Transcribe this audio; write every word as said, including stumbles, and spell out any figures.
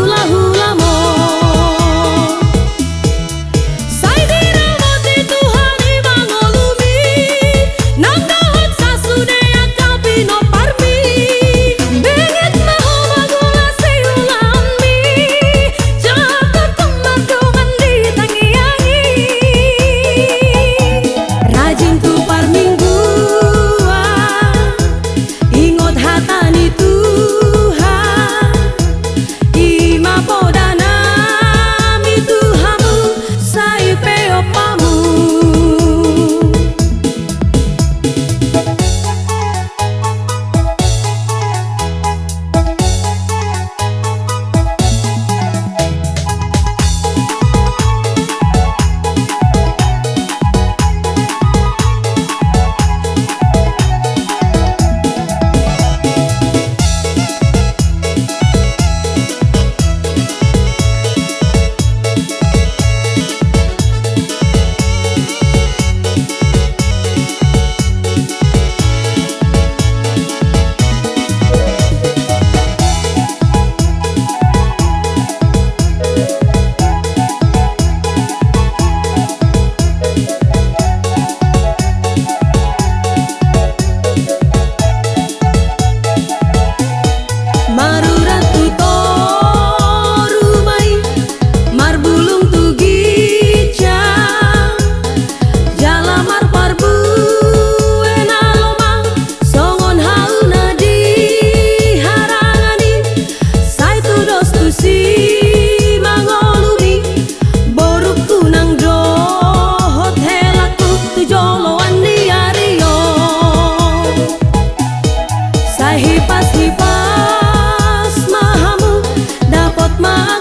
hulahulamo. Sai diramoti Tuhan i ma ngolumi, nang dohot sasude angka pinomparmi. Benget ma ho mangula siulaonmi, jala tongtong mardongan di tangiang i. Rajin tu parmingguan, ingot hata ni Tuhan, i ma poda nami tu hamu, sai pe ompu hamu. Marurat tu toru ma i, marbulung tu ginjang, jala marparbue na lomak, songon hau na di harangan i. Sai tudos tusi ma ngolumi, borungku nang dohot helangku tu joloan ni ari on. Sai hipashipas ma hamu, dapot ma